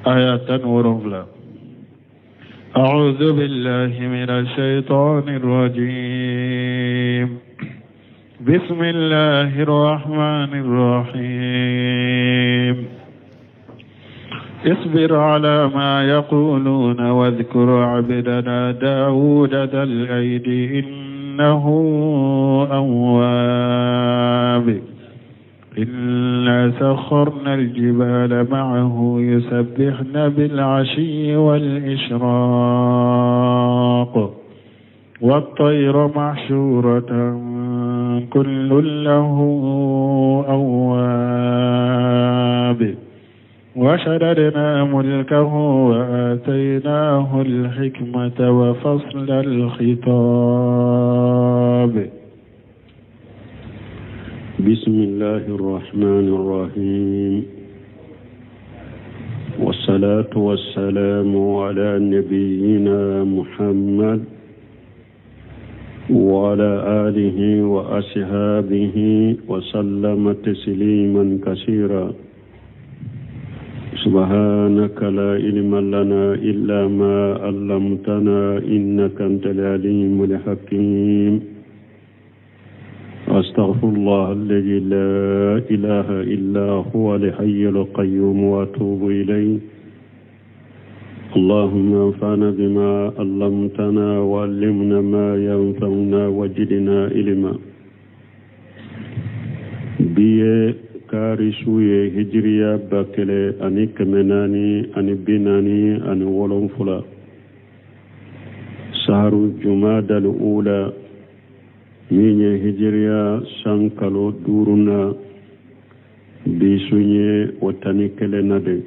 Aya 17. أعوذ بالله من الشيطان الرجيم. بسم الله الرحمن الرحيم. اصبر على ما يقولون واذكر عبدنا داود ذا الأيد إنه أواب. إنا سخرنا الجبال معه يسبحن بالعشي والإشراق والطير محشورة كل له أواب. وشددنا ملكه وآتيناه الحكمة وفصل الخطاب. بسم الله الرحمن الرحيم، والصلاة والسلام على نبينا محمد وعلى آله وأصحابه وسلم تسليما كثيرا. سبحانك لا علم لنا إلا ما علمتنا إنك أنت العليم الحكيم. أستغفر الله الذي لا إله إلا هو الحي القيوم وأتوب إليه. اللهم انفعنا بما علمتنا وعلمنا ما ينفعنا وزدنا علما. Bi ye kari su ye, hijiriya 1447, saharu jumadal ula, min ye hijiriya san kalo duuruna, bi su ye o 11 na de.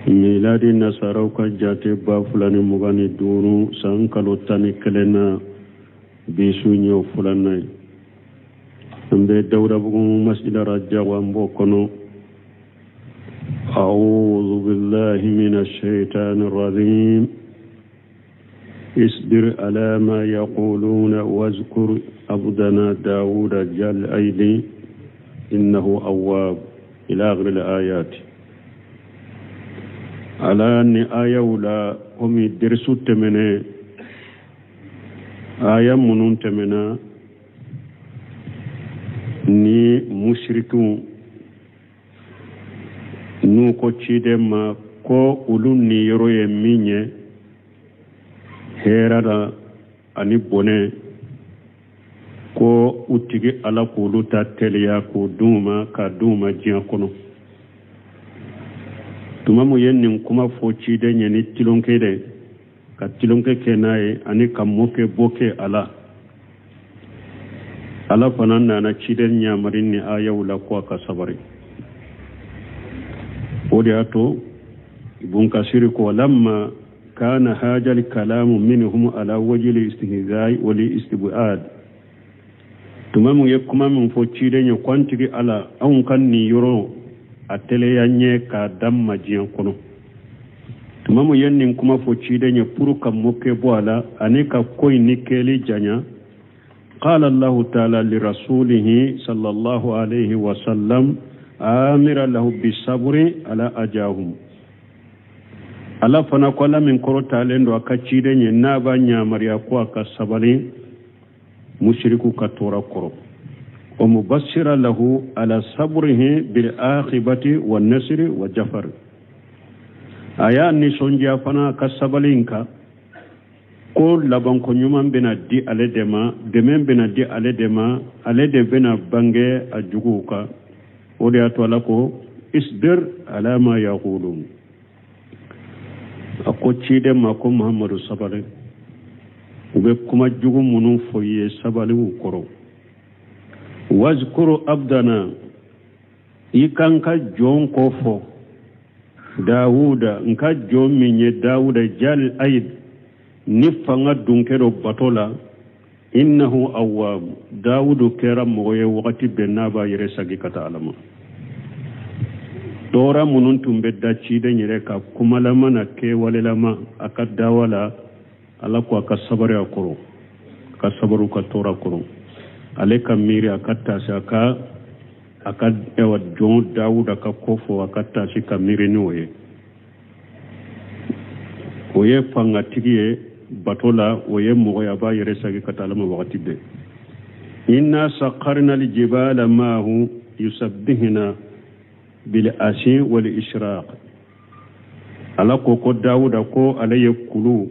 Miladi nasaraw ka jate 2025 san kalo 11 na, bi su ye o filanan ye. An bɛ Dawudabugu masjid Rajabu, an b'o kɔnɔ. أعوذ بالله من الشيطان الرجيم. اصبر على ما يقولون واذكر عبدنا داود ذا الأيد إنه أواب، إلى آخر الآيات. Ala ni ayaw la, komi derisu tɛmɛnɛ, aya minnu tɛmɛna ni musirikiw n'u ko ciden ma ko olu niyɔrɔ ye min ye hɛrɛ la ani bɔnɛ, ko u tigi Ala k'olu ta teliya k'o d'u ma, k'a d'u ma diɲɛ kɔnɔ. Tuma mun ye nin kuma fɔ ciden ye ni tulonkɛ de, ka tulonkɛ kɛ n'a ye ani ka mɔkɛ bɔ kɛ a la, Ala fana nana ciden yamari ni ayaw la ko a ka sabari. O de y'a to Ibn Kasiri ko: لما كان هذا الكلام منهم على وجه الاستهزاء والاستبعاد. Tuma mun ye kuma min fɔ ciden ye ko an tigi Ala, anw ka nin yɔrɔ a teliya ɲɛ k'a d'an ma diɲɛ kɔnɔ, tuma mun ye nin kuma fɔ ciden ye pour ka mɔkɛ bɔ a la ani ka ko in ni kɛli janya, قال الله تعالى لرسوله صلى الله عليه وسلم آمرا له بالصبر على أذاهم. Ala fana ko, Ala min kɔrɔtalen don, a ka ciden ye n'a b'a ɲamariya ko a ka sabali mushriku ka tɔɔrɔ kɔrɔ, ومبشرا له على صبره بالعاقبة والنصر والظفر. A y'a nisɔndiya fana ka sabali in kan ko labanko ɲuman bɛna di ale de ma, dɛmɛ bɛna di ale de ma, ale de bɛna bange a juguw kan. O de y'a to Ala ko: اصبر على ما يقولون. A ko ciden ma ko Muhamadu, sabali, u bɛ kuma jugu minnu fɔ i ye, sabali u kɔrɔ. واذكر عبدنا, i kan ka jɔn kɔ fɔ, Dawuda, n ka jɔn min ye Dawuda, ذا الأيد, ni fanga dunkɛ dɔ bato la, إنه أواب. Dawudu kɛra mɔgɔ ye wagati bɛɛ n'a b'a yɛrɛ sagi ka taa Ala ma. Tɔɔrɔ minnu tun bɛ da ciden yɛrɛ ka kumalama na kɛwalelama a ka dawa la, Ala ko a ka sabari a kɔrɔ, ka sabari ka tɔɔrɔ kɔrɔ, ale ka miiri a ka taasi a ka A ka ɛwa jɔn Dawuda ka ko fɔ, a ka taasi ka miiri n'o ye. O ye fangatigi ye bato la, o ye mɔgɔ ye a b'a yɛrɛ sagi ka taa Ala ma wagati bɛɛ. Inna sakharna aljibala maahu yusabbihina bil ashi wal ishraq. Ala ko ko Dawuda ko ale ye kulu,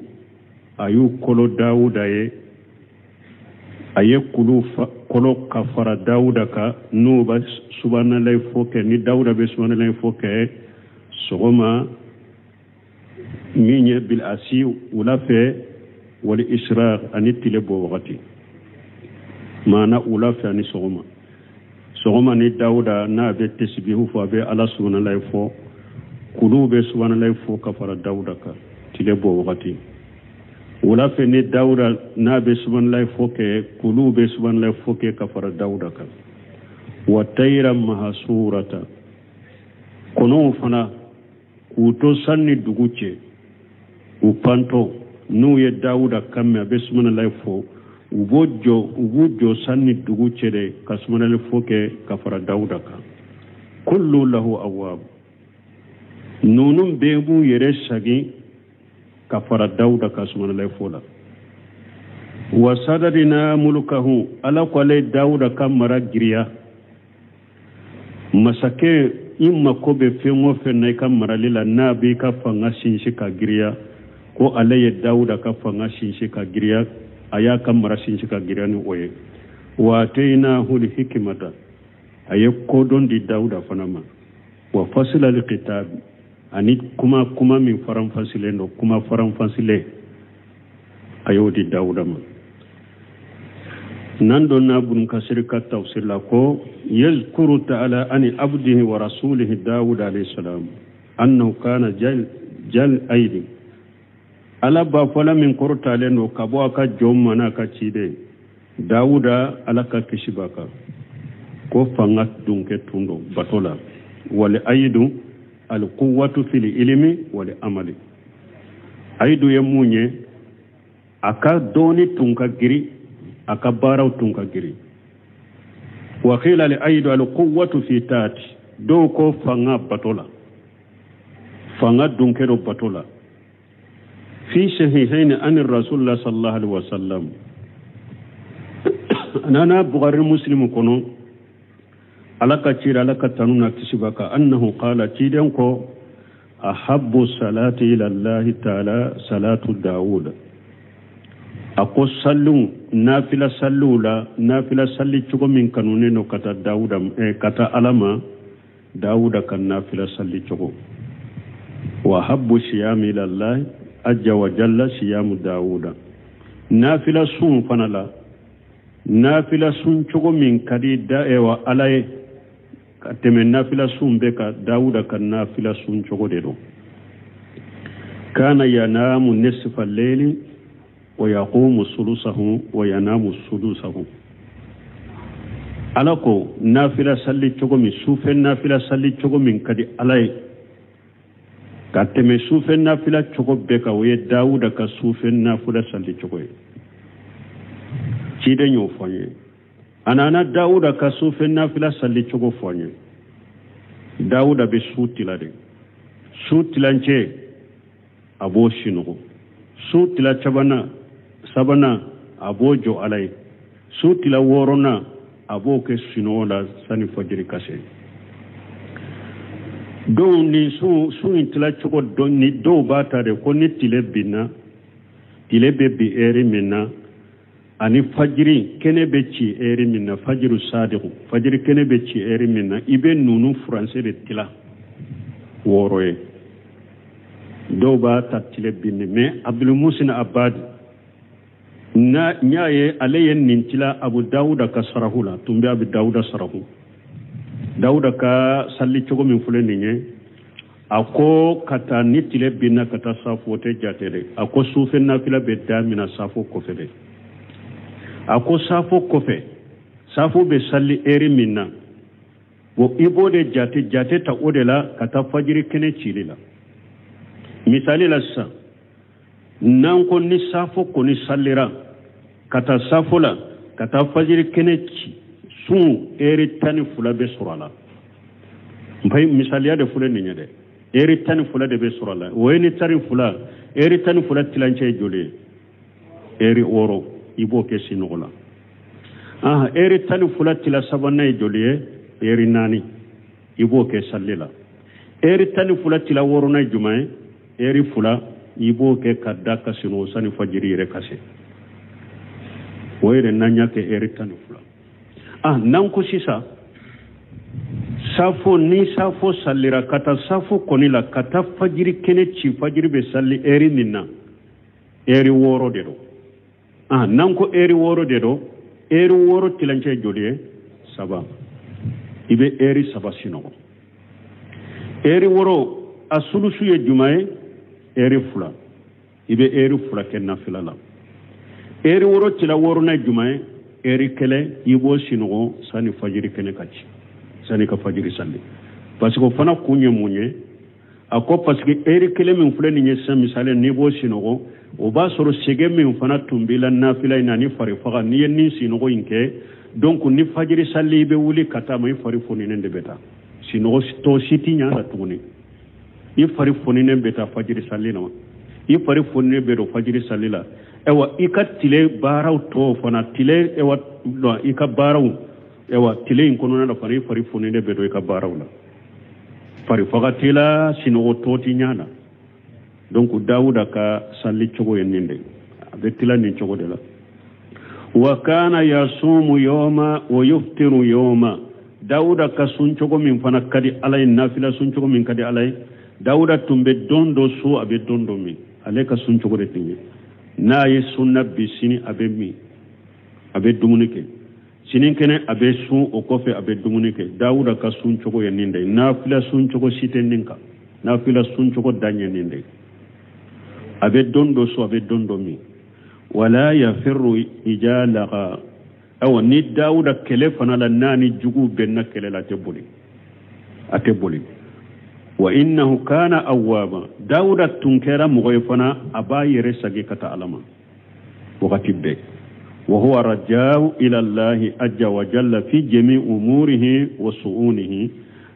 a y'u kolo Dawuda ye, a ye kulu kolo ka fara Dawuda kan, n'u bɛ subanalayi fɔ kɛ, ni Dawuda bɛ subanalayi fɔ kɛ sɔgɔma min ye bil asi wula fɛ, wali ishraq ani tile bɔ wagati, maana wula fɛ ani sɔgɔma. Sɔgɔma ni Dawuda n'a bɛ tesibihu fɔ, a bɛ Ala subanalayi fɔ, kuluw bɛ subanalayi fɔ ka fara Dawuda kan tile bɔ wagati. Wula fɛ ni Dawuda n'a bɛ subanalayi fɔ kɛ, kuluw bɛ subanalayi fɔ kɛ ka fara Dawuda kan. Wa tayira mahasurata, kɔnɔw fana k'u to san ni dugu cɛ, u pantɔ, n'u ye Dawuda kan mɛn a bɛ subanalayi fɔ, u b'o jɔ, u b'u jɔ san ni dugu cɛ de ka subanalayi fɔ kɛ ka fara Dawuda kan. Kullu lahu awwab, ninnu bɛɛ b'u yɛrɛ sagin ka fara Dawuda ka subanalayi fɔ la. Wa sadadina mulukahu, Ala ko ale Dawuda ka mara giriya. Masakɛ, i mako bɛ fɛn o fɛn na i ka marali la, n'a b'i ka fanga sinsin ka giriya, ko ale ye Dawuda ka fanga sinsin ka giriya, a y'a ka mara sinsin ka giriya ni o ye. Wa ataynahu lhikmata, a ye kodɔn di Dawuda fana ma. Wa fasila lkitab, ani kuma kuma min faranfasilen don, kuma faranfasilen, a y'o di Dawuda ma. Nan donna Ibn Kasir ka tafsir la ko yazkuru ta'ala ani abdihi wa rasulihi Dawud alayhi salam annahu kana jal jal aidi. Ala b'a fɔla min kɔrɔtalen don ka bɔ a ka jɔn ma n'a ka ciden Dawuda, Ala ka kisi b'a kan, ko fanga dunkɛ tun don bato la. Wal aidu al quwwatu fil ilmi wal amali. Ayidu ye mun ye? A ka dɔɔni tun ka giri, a ka baaraw tun ka giri. Wa qila li ayidu al quwwatu fi taati, dɔw ko fanga bato la, fanga dunkɛ don bato la. Fi sahihaini ani rasulullah sallallahu alaihi wasallam, nana Bukhari Muslim kɔnɔ, Ala ka cira, Ala ka tanu na kisi b'a kan, annahu qala, ciden ko ahabbu salati ila Allahi ta'ala salatu Dawud. A ko salliw, nafila salliw la, nafila salli cogo min kanunen don ka taa Dawuda, ka taa Ala ma, Dawuda ka nafila salli cogo. Wa habbu siyami ila Allahi ajja wa jalla siyamu Dawuda. Nafila sun fana la, nafila sun cogo min ka di da wa Ala ye ka tɛmɛ nafila sun bɛɛ kan, Dawuda ka nafila sun cogo de don. Kana yanamu nisfa layli wa yaqumu sulusahu wa yanamu sudusahu. Ala ko nafila salli cogo min, sufɛ nafila salli cogo min ka di Ala ye ka tɛmɛ sufɛ nafila cogo bɛɛ kan, o ye Dawuda ka sufɛ nafila salli cogo ye. Ciden y'o fɔ n ye. A nana Dawuda ka sufɛ nafila salli cogo fɔ n ye. Dawuda bɛ su tila de, su tilancɛ a b'o sinɔgɔ, su tila sabanan a b'o jɔ Ala ye, su tila wɔɔrɔnan a b'o kɛ sunɔgɔ la sani fajiri ka se. Donc ni su in tila cogo dɔn, ni dɔw b'a ta de ko ni tile binna, tile bɛ bin ɛri min na, ani fajiri kɛnɛ bɛ ci ɛri min na, fajiru sadiku, fajiri kɛnɛ bɛ ci ɛri min na, i bɛ nunu furancɛ de tila 6 ye. Dɔw b'a ta tile binni, mais Abdul Musin Abadi na n y'a ye ale ye nin tila Abu Dawuda ka sarahu la, tun bɛ Abu Dawuda sarahu. Dawuda ka salli cogo min filɛ nin ye, a ko ka taa ni tile binna ka taa safo, o tɛ jate dɛ. A ko sufɛ nafila bɛ damina safo kɔfɛ dɛ. A ko safo kɔfɛ, safo bɛ salli ɛri min na, bon i b'o de jate ta o de la ka taa fajiri kɛnɛ cili la. Misali la sisan, n'an ko ni safo kɔni sallira ka taa safo la ka taa fajiri kɛnɛ ci Sun eri 12 bɛ sɔrɔ a la. N misaliya de filɛ nin ye dɛ. Eri 12 de bɛ sɔrɔ a la. O ye ni 12, eri 12 tilancɛ ye joli ye? Eri 6, i b'o kɛ sinɔgɔ la. Aha, eri 12 tila sabanan ye joli ye? Eri 4, i b'o kɛ sali la. Eri 12 tila wɔɔrɔnan ye jumɛn ye? Eri 2, i b'o kɛ ka da ka sinɔgɔ sani fajiri yɛrɛ ka se. O yɛrɛ n'an y'a kɛ eri 12. Ah, n'an ko sisan safo, ni safo salira ka taa safo kɔni la ka taa fajiri kɛnɛ ci, fajiri bɛ sali eri min na, eri 6 de don. Ah, n'an ko eri 6 de don, eri 6 tilancɛ joli ye? 3. I bɛ eri 3 sinɔgɔ. Eri 6 a sulusu ye jumɛn ye? Eri 2. I bɛ eri 2 kɛ nafila la. Eri 6 tila wɔɔrɔnan ye jumɛn ye? Eri 1, i b'o sinɔgɔ sani fajiri kɛnɛ ka ci, sani ka fajiri sali. Parce que o fana kun ye mun ye? A ko parce que eri 1 min filɛ nin ye sisan misali n'i b'o sinɔgɔ, o b'a sɔrɔ sɛgɛn min fana tun b'i la nafila in na ni fari faga, n'i ye nin sinɔgɔ in kɛ, donc ni fajiri sali i bɛ wuli ka taa ma, i fari foninen de bɛ taa. Sinɔgɔ tɔ si ti ɲa la tuguni. I fari foninen bɛ taa fajiri sali la. I fari foninen bɛ don fajiri sali la. Ayiwa, i ka tile baaraw tɔw fana, tile, ayiwa, i ka baaraw, ayiwa, tile in kɔnɔna la fana, i fari foninen bɛ don i ka baaraw la. Fari faga t'i la, sinɔgɔ tɔ ti ɲa la. Donc Dawuda ka sali cogo ye nin de ye. A bɛ tila nin cogo de la. Wa kana yasumu yawma wa yuftiru yawma. Dawuda ka sun cogo min fana ka di Ala ye, nafila sun cogo min ka di Ala ye, Dawuda tun bɛ don dɔ sun, a bɛ don dɔ min. Ale ka sun cogo de tun ye. N'a ye sunna bi, sini a bɛ min, a bɛ dumuni kɛ. Sini kɛnɛ a bɛ sun, o kɔfɛ a bɛ dumuni kɛ. Dawuda ka sun cogo ye nin de ye. Nafila sun cogo si tɛ nin kan. Nafila sun cogo dan ye nin de ye. A bɛ don dɔ sun, a bɛ don dɔ min. Wala yafirru ijalaga. Ayiwa, ni Dawuda kɛlɛ fana la, n'a ni juguw bɛnna kɛlɛ la, a tɛ boli. A tɛ boli. Wa innahu kana awwaba. Dawuda tun kɛra mɔgɔ ye fana, a b'a yɛrɛ sagi ka taa Ala ma wagati bɛɛ. Wa huwa rajau ila Allahi azza wa jalla fi jami umurihi wa su'unihi.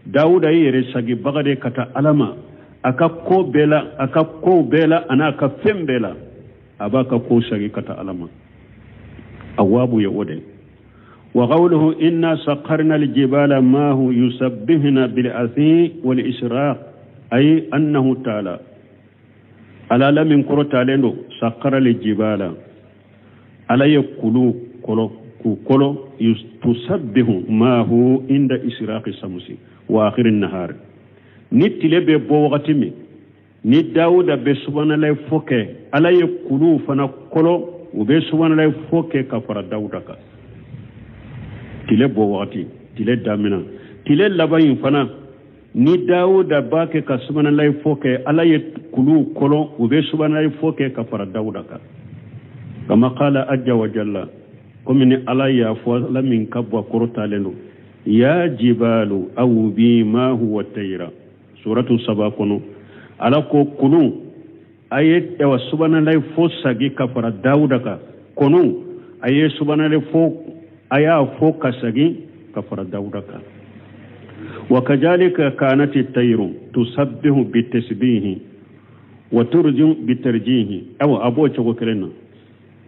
Dawuda ye yɛrɛ sagi baga de ka taa Ala ma a ka ko bɛɛ la, a ka kow bɛɛ la, a n'a ka fɛn bɛɛ la, a b'a ka kow sagi ka taa Ala ma. Awaabu ye o de ye. Wa qawluhu inna sakharna aljibala maahu yusabbihna bil athi wal ishraq, ay annahu ta'ala. Ala la min kɔrɔtalen don, sakhara aljibala, Ala ye kulu kɔlɔ, k'u kɔlɔ, tusabbihu maahu inda israqi samsi wa akhiri nahar. Ni tile bɛ bɔ wagati min, ni Dawuda bɛ subahanallahi fɔ kɛ, Ala ye kuluw fana kɔlɔ, u bɛ subahanallahi fɔ kɛ ka fara Dawuda kan. Tile bɔ wagati, tile damina, tile laban in fana, ni Dawuda b'a kɛ ka subahanallahi fɔ kɛ, Ala ye kuluw kɔlɔ, u bɛ subahanallahi fɔ kɛ ka fara Dawuda kan. Kama qala azza wa jalla, komi ni Ala y'a fɔ, Ala min ka bɔ kɔrɔtalen don, ya jibalu awbi ma huwa tayra, suratu 7 kɔnɔ, Ala ko kulu a ye ayiwa subahanallahi fɔ sagi ka fara Dawuda kan. Kɔnɔw a ye subahanallahi fɔ, a y'a fɔ ka sagi ka fara Dawuda kan. Wa kazalika kanati tayru tusabbihu bitasbihi wa turju bitarjihi. Ayiwa, a b'o cogo kelen na.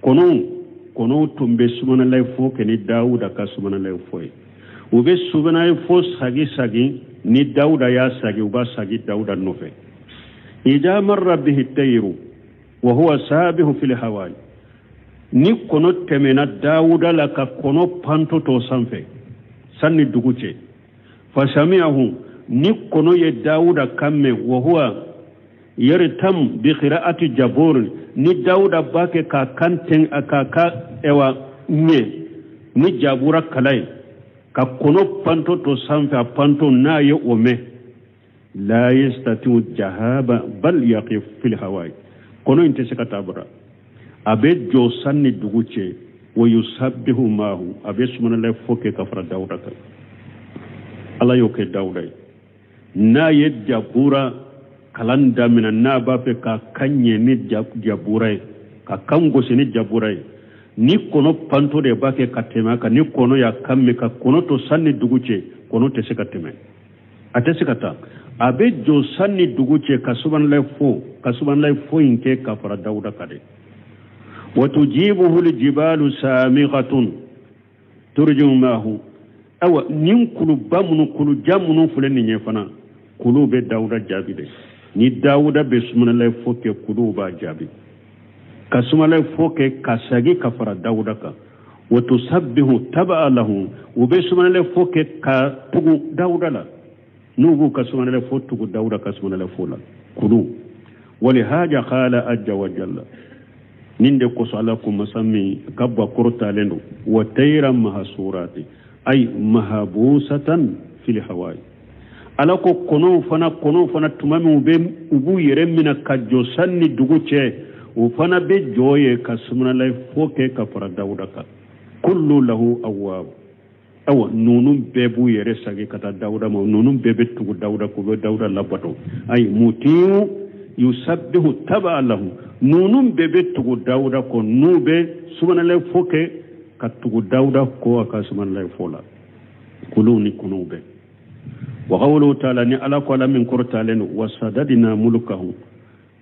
Kɔnɔw tun bɛ subahanallahi fɔ kɛ ni Dawuda ka subahanallahi fɔ ye. U bɛ subahanallahi fɔ sagi sagi, ni Dawuda y'a sagi, u b'a sagi Dawuda nɔfɛ. Ida marra bihi tayru wa huwa sabihu fil hawai. Ni kɔnɔ tɛmɛna Dawuda la ka kɔnɔ panto to sanfɛ sanni dugu cɛ, fasami'ahu, ni kɔnɔ ye Dawuda kan mɛn, wa huwa yartam bi qira'ati jabur, ni Dawuda b'a kɛ k'a kan tɛn, k'a ka ɛwa ɲɛ ni jabura kala ye, ka kɔnɔ panto to sanfɛ, a panto n'a ye o mɛn, la yastati'u jahaba bal yaqif fil hawai. Kɔnɔ in tɛ se ka taa bara, a bɛ jɔ sanni dugu cɛ, wa yusabbihu maahu, a bɛ subahanallahi fɔ kɛ ka fara Dawuda kan. Ala y'o kɛ Dawuda ye. N'a ye jabura kalan daminɛ, n'a b'a fɛ ka kan ɲɛ ni jabura ye, ka kan gosi ni jabura ye, Ni kɔnɔ panto de b'a kɛ ka tɛmɛ a kan, ni kɔnɔ y'a kan mɛn ka kɔnɔ to san ni dugu cɛ, kɔnɔ tɛ se ka tɛmɛ, a tɛ se ka taa. A bɛ jɔ san ni dugu cɛ ka subahanallahi fo, ka subahanallahi fo in kɛ ka fara Dawuda kan de. Wa tujibuhu aljibalu samiqatun turji'u maahu. Ayiwa, nin kuluba minnu, kulujan minnu filɛ nin ye fana, kuluw bɛ Dawuda jaabi de. Ni Dawuda bɛ subahanallahi fo kɛ, kuluw b'a jaabi ka subahanallahi fo kɛ ka sagi ka fara Dawuda kan. Wa tusabbihu taba'a lahu, u bɛ subahanallahi fo kɛ ka tugu Dawuda la. N'u b'u ka subahanallahi fo tugu Dawuda ka subahanallahi fo la, kulu. Walihaja qala ajja wa jalla, nin de kosɔn Ala ko masa min ka ba kɔrɔtalen don, wa tayra mahasurati ay mahabusatan fil hawai. Ala ko kɔnɔw fana, kɔnɔw fana tuma min u b'u yɛrɛ minɛ ka jɔ san ni dugu cɛ, o fana bɛ jɔ ye ka subahanallahi fo kɛ ka fara Dawuda kan. Kullu lahu awwab. Awa, ninnu bɛɛ b'u yɛrɛ sagi ka taa Dawuda ma, ninnu bɛɛ bɛ tugu Dawuda k'u bɛ Dawuda labato. Ayi mutiyu yusabbihu taba'a lahu, ninnu bɛɛ bɛ tugu Dawuda kɔ, n'u bɛ subahanallahi fo kɛ ka tugu Dawuda kɔ a ka subahanallahi fo la, kuluw ni kɔnɔw bɛɛ. Wa qawluhu ta'ala, ni Ala ko Ala min kɔrɔtalen don, wa sadadina mulkahu,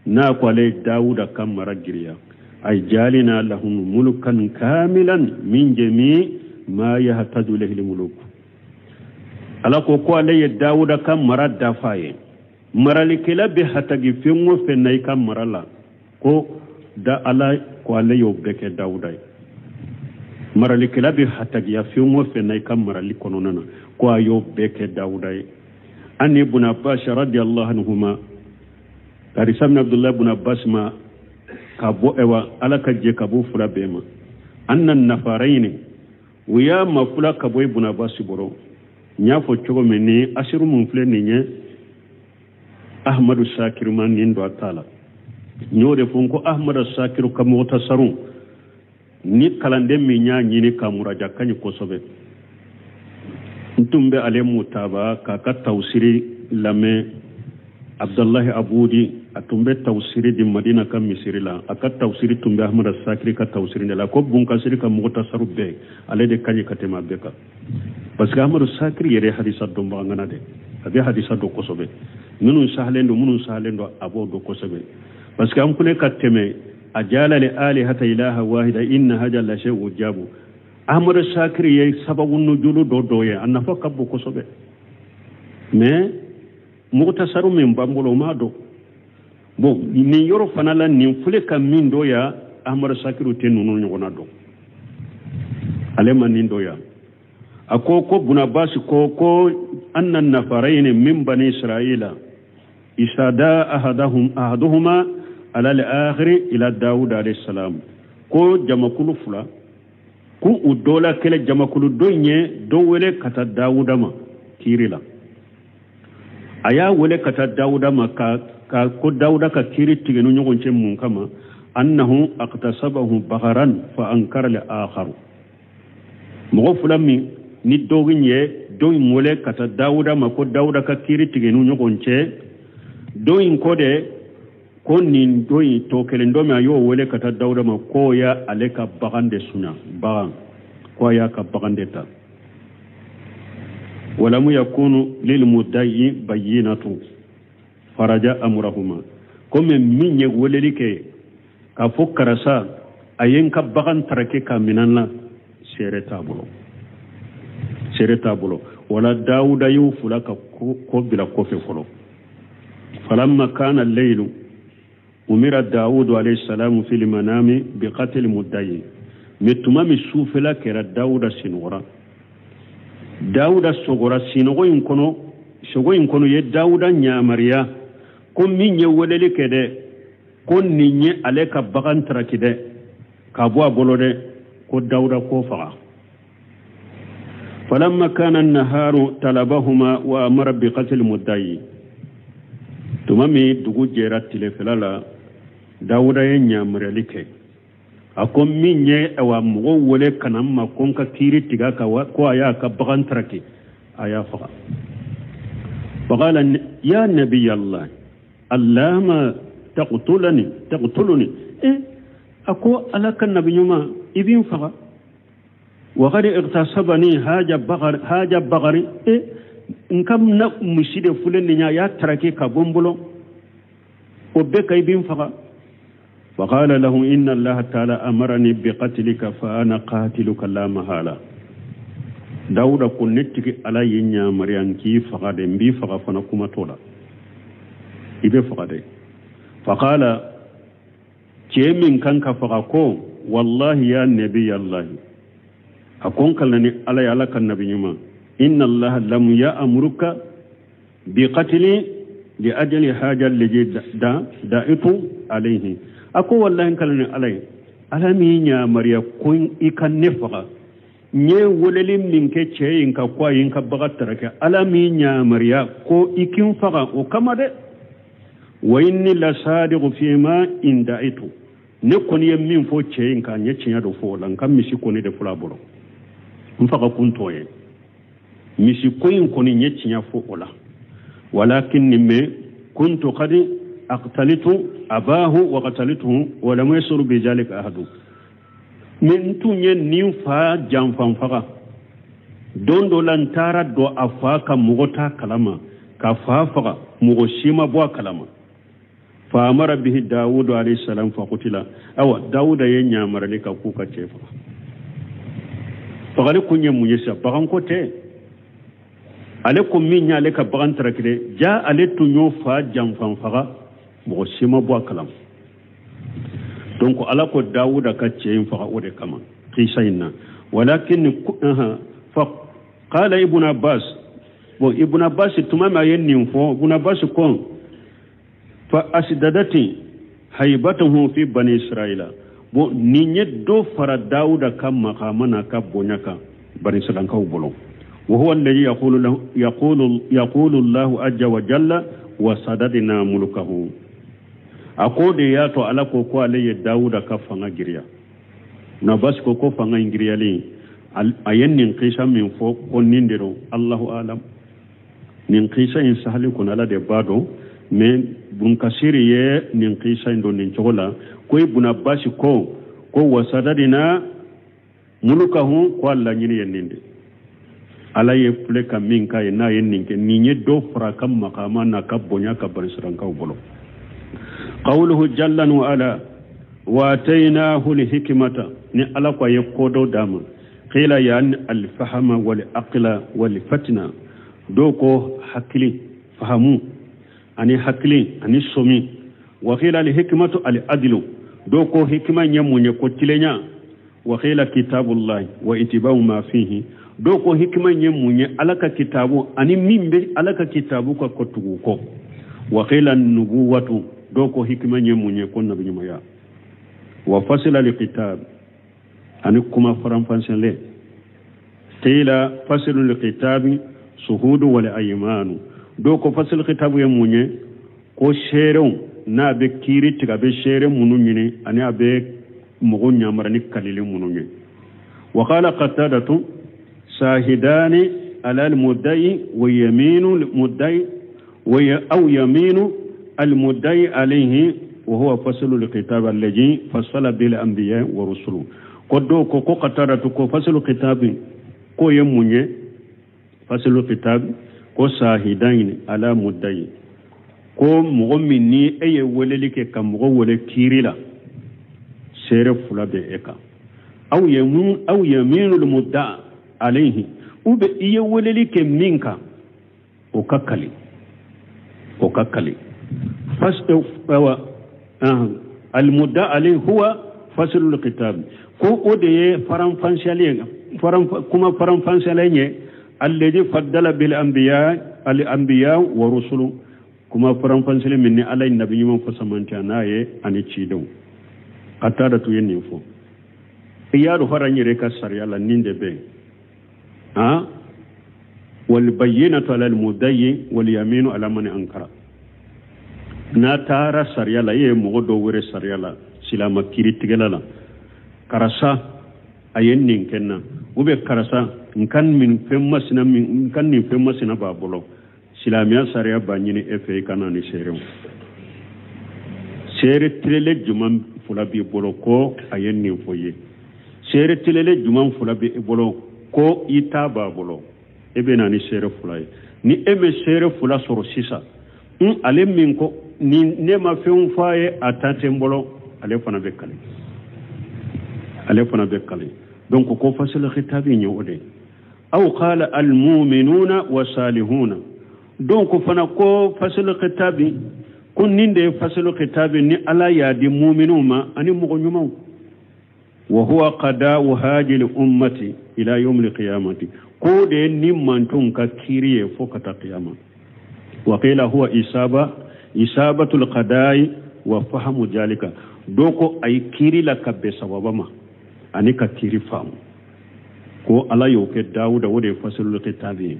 n'a ko ale Dawuda ka mara giriya, ay jalina lahum mulkan kamilan min jami ma yahtaju ilayhi muluk. Ala ko ko ale ye Dawuda ka mara dafa ye. Maralikɛla bɛ hatagi fɛn o fɛn na i ka mara la, ko da Ala ko ale y'o bɛɛ kɛ Dawuda ye. Maralikɛla bɛ hatagiya fɛn o fɛn na i ka marali kɔnɔna na, ko a y'o bɛɛ kɛ Dawuda ye. An ibn Abbas radiyallahu anhuma, karisa min Abdullahi ibn Abbas ma ka bɔ ɛwa, Ala ka jɛ ka bɔ fila bɛɛ ma. Anna nafarayni, u y'a ma fila ka bɔ ibn Abbas bolo. N y'a fɔ cogo min ni asiru mun filɛ nin ye, Ahmadu Sakiru ma nin don a ta la. N y'o de fɔ n ko Ahmadu Sakiru ka mɔgɔtasaru ni kalanden min y'a ɲini ka muraja ka ɲi kosɛbɛ. N tun bɛ ale mutaba k'a ka tawusiri lamɛn. Abdullahi Abudi, a tun bɛ tawusiri di Madina ka misiri la. A ka tawusiri tun bɛ Ahmadu Sakiri ka tawusiri de la. Ko Bunkasiri ka mɔgɔtasaru bɛɛ ale de ka ɲi ka tɛmɛ a bɛɛ kan, parce que Ahmadu Sakiri yɛrɛ ye hadisa dɔnbaga ŋana de, a bɛ hadisa dɔn kosɛbɛ. Minnu sahalen don, minnu sahalen don, a b'o dɔn kosɛbɛ, parce que an kone ka tɛmɛ a jala li alihata ilaha wahida inna haja la shay'un jabu. Ahmadu Sakiri ye sababu nujulu dɔ dɔ ye, a nafa ka bon kosɛbɛ. Mais mɔgɔtasaru min b'an bolo, o m'a dɔn. Bon, nin yɔrɔ fana la, nin filɛ ka min dɔ ya, Ahmadu Sakiru tɛ ninnu ɲɔgɔnna dɔn, ale ma nin dɔ ya. A ko ko Bunabasi ko ko anna nafarayni min bani Israila isada ahadahum ahaduhuma ala al-akhiri ila Dawud alayhi salam. Ko jamakulu fila, ko u dɔ la kɛlɛ jamakulu dɔ in ye dɔ wele ka taa Dawuda ma kiiri la. A y'a wele ka taa Dawuda ma ka ko Dawuda ka kiiri tigɛ ni ɲɔgɔn cɛ mun kama, annahu aqtasabahu bagaran fa ankara li akharu. Mɔgɔ fila min ni dɔ ye dɔ in wele ka taa Dawuda ma ko Dawuda ka kiiri tigɛ ni ɲɔgɔn cɛ, dɔ in ko de ko nin dɔ in tɔ kelen dɔ min a y'o wele ka taa Dawuda ma k'o y'a ale ka bagan de sunya, bagan ko a y'a ka bagan de ta. Walamu yakunu lil mudayyi bayyinatu faraja amrahuma. Komi min ye weleli kɛ k'a fɔ karisa a ye n ka bagan tarake ka minɛ n la, seere t'a bolo, seere t'a bolo. Wala Dawuda y'u fila ka ko bila kɔfɛ fɔlɔ. Falamma kana laylu umira Dawudu alayhi salamu fil manami bi qatl mudayyi. Mais tuma min sufɛla kɛra, Dawuda sinɔgɔra. Dawuda sɔgɔra sinɔgɔ in kɔnɔ, sogo in kɔnɔ ye Dawuda ɲamariya ko min ye weleli kɛ dɛ, ko nin ye ale ka bagan taraki dɛ, ka bɔ a bolo dɛ, ko Dawuda k'o faga. Falamma kana naharu talabahuma wa amara bi qatl mudayyi. Tuma min dugu jɛra tilefɛla la, Dawuda ye ɲamariyali kɛ. A ko min ye awa mɔgɔw wele ka na n ma ko n ka kiiri tigɛ a kan, ko a y'a ka bagan taraki, a y'a faga. Faqala ya nabiyallah allama taqtulani taqtuluni. A ko Ala ka nabi ɲuman, I bɛ n faga wa qad igtasabani haja bagari haja bagari e n ka na misi de filɛ nin ye a y'a taraki ka bɔ n bolo o bɛɛ kan i bɛ n faga فقال له إن الله تعالى أمرني بقتلك فأنا قاتلك لا محالة dawuda ko ne tigi ala ye n yamaruya n k'i faga de n b'i faga fana kuma t'o la i bɛ faga de faqala cɛ min kan ka faga ko wallahi ya nabiyallahi a ko n kalanna ni ala ye ala ka nabi ɲuman inna allaha lam ya'muruka bi qatli li ajli haja allazi da da'itu alayhi a ko wallahi n kalanna ni ala ye ala m'i yamaruya ko i ka ne faga n ye weleli min kɛ cɛ in ka ko a ye n ka baga taraki ala m'i yamaruya ko i k'i n faga o kama dɛ wa inni la sadiqu fima in da'itu ne kɔni ye min fɔ cɛ in kan n ye tiɲɛ dɔ fɔ o la n ka misi kɔni de filɛ a bolo n faga kun t'o ye misi ko in kɔni n ye tiɲɛ fɔ o la walakin mɛ kuntu qad aqtalitu abahu wa qatalituhu wa lam yasur bi zalika ahadu mɛ n tun ye nin fa janfan faga don dɔ la n taara don a fa ka mɔgɔ t'a kalama ka fa faga mɔgɔ si ma bɔ a kalama fa amara bihi dawudu alayhi salam fa qutila awa dawuda ye ɲamarali ka k'u ka cɛ faga fagali kun ye mun ye sa baganko tɛ ale ko min y'ale ka bagan taraki dɛ ja ale tun y'o fa janfan faga mɔgɔ si ma bɔ a kalama donc ala ko dawuda ka cɛ in faga o de kama kisa in na walakin fa qala ibn abbas bon ibn abbas tuma min a ye nin fɔ ibn abbas ko fa asdadati haibatuhu fi bani israila bon nin ye dɔ fara dawuda ka makama n'a ka bonya kan bani israilankaw bolo wa huwa alladhi yaqulu lahu yaqulu yaqulu allahu azza wa jalla wa sadadna mulkahu a ko de y'a to ala ko ko ale ye dawuda ka fanga giriya na basi ko ko fanga in giriyalen a ye nin kisa min fɔ ko nin de don allahu alam nin kisa in sahali kɔni ala de b'a dɔn mɛ bunkasiri ye nin kisa in don nin cogo la ko ibn abbas ko ko wasadadina mulukahu ko a laɲini ye nin de ala ye filɛ ka min k'a ye n'a ye nin kɛ nin ye dɔ fara a ka makama n'a ka bonya ka banisirakanw bolo qawluhu jalla wa ala wa atainahu lhikmata ni ala ko a ye ko dɔ d'a ma qila yani alfahama wal aqla wal fatna dɔw ko hakili fahamu ani hakili ani somi wa qila alhikmatu al adlu dɔw ko hikima ye mun ye ko tilenya wa qila kitabullahi wa itibau ma fihi dɔw ko hikima ye mun ye ala ka kitabu ani min bɛ ala ka kitabu ka kɔtugu kɔ wa qila nubuwatu dɔw ko hikima ye mun ye ko nabiɲumanya wa fasila likitab ani kuma faranfansɛnlen qila fasilu likitabi suhudu wal aymanu dɔw ko fasilu kitabu ye mun ye ko seerew n'a bɛ kiiri tigɛ a bɛ seere minnu ɲini ani a bɛ mɔgɔw ɲamara ni kalili minnu ye wa qala qatadatu sahidani ala almudda'i wa yaminu almudda'i wa aw yaminu almudda'i alayhi wa huwa faslu alkitab alladhi fassala bil anbiya wa rusulu ko dɔw ko ko qatadatu ko faslu kitab ko ye mun ye faslu kitab ko sahidaini ala mudda'i ko mɔgɔ min ni e ye weleli kɛ ka mɔgɔ wele kiiri la seere fila bɛ e kan aw aw yaminu almudda alayhi ou bien i ye weleli kɛ min kan o ka kali o ka kali awa almudda alayhi huwa faslu alkitab ko o de ye faranfansiyalen ye kuma faranfansiyalen ye alladhi faddala bil anbiya al anbiya wa rusulu kuma faranfansiyalen min ni ala ye nabi ɲuman fasamantiya n'a ye ani cidenw Qatada tu ye nin fɔ i y'a dɔn fara n yɛrɛ ka sariya la nin de bɛ yen han wal bayyinatu ala al mudayyi wal yaminu ala man ankara n'a taara sariya la i ye mɔgɔ dɔ wele sariya la silama kiiritigɛla la karisa a ye nin kɛ n na ou bien karisa n ka nin fɛn masina min n ka nin fɛn masina b'a bolo silamɛya sariya b'a ɲini e fɛ i ka na ni seerew seere tirele jumɛn fila b'i bolo ko a ye nin fɔ i ye Seere telele jumɛn fila bɛ e bolo ko i ta b'a bolo, e bɛ na ni seere fila ye. Ni e bɛ seere fila sɔrɔ sisan, ale min ko ni ne ma fɛn fɔ a ye, a ta tɛ n bolo, ale fana bɛ kale, ale fana bɛ kale. Donc ko fasl khitabi ye o de ye. Aw qala almuminuna wa salihuna. Donc fana ko fasl khitabi, ko nin de ye fasl khitabi ni Ala y'a di muminuw ma ani mɔgɔ ɲumanw. Wa huwa qada'u hadhihi ummati ila yawm alqiyamati, ko de ni mantonw ka kiiri ye fo ka taa qiyama. Wa qila huwa isabatul qada'i wa fahamu jalika. Dɔw ko a ye kiiri la ka bɛn sababa ma ani ka kiiri faamu, ko Ala y'o kɛ Dawuda, o de ye fasilul kitabi ye.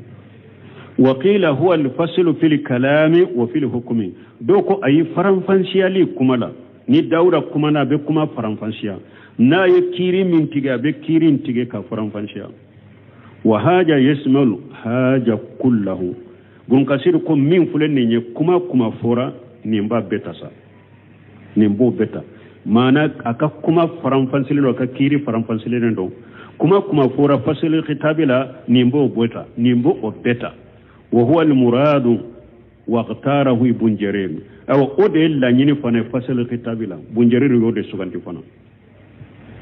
Wa qila huwa alfasilu fil kalami wa fil hukmi. Dɔw ko a ye faranfansiyali kuma la, ni Dawuda kumana a bɛ kuma faranfansiya, n'a ye kiiri min tigɛ a bɛ kiiri in tigɛ ka faranfansiya. Wa haja yasmalu haja kullahu. Bunkasiri ko min filɛ nin ye, kuma kuma fɔra nin b'a bɛɛ ta sa, nin b'o bɛɛ ta. Maana a ka kuma faranfansilen don, a ka kiiri faranfansilen don. Kuma kuma fɔra fasili kitabi la, nin b'o bɛɛ ta, nin b'o bɛɛ ta. Wa huwa almuradu wa ikhtarahu Ibn Jarir. Awa o de ye laɲini fana ye fasili kitabi la. Ibn Jarir y'o de suganti fana.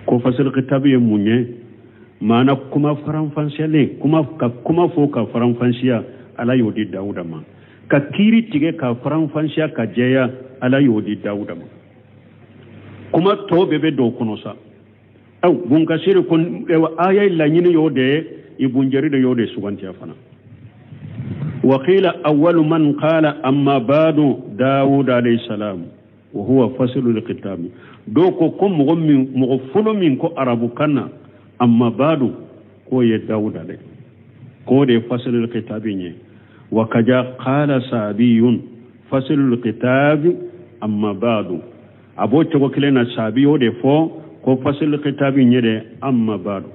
Ko fasili kitabi ye mun ye? Maana kuma faranfansiyalen, kuma ka kuma fɔ ka faranfansiya, Ala y'o di Dawuda ma. Ka kiiri tigɛ ka faranfansiya ka jɛya, Ala y'o di Dawuda ma. Kuma tɔ bɛɛ bɛ don o kɔnɔ sa. Aw Bunkasiri ko aya laɲini y'o de ye, Ibn Jarir y'o de sugantiya fana. Wa qila awwalu man qala amma ba'du Dawud alayhi salam wa huwa faslul kitab. Dɔw ko ko mɔgɔ min, mɔgɔ fɔlɔ min ko arabukan na amma ba'du, k'o ye Dawuda de, k'o de ye faslul kitab ye. Wa kaja qala sabiyun faslul kitab amma ba'du. A b'o cogo kelen na, sabi y'o de fɔ ko faslul kitab ye de amma ba'du.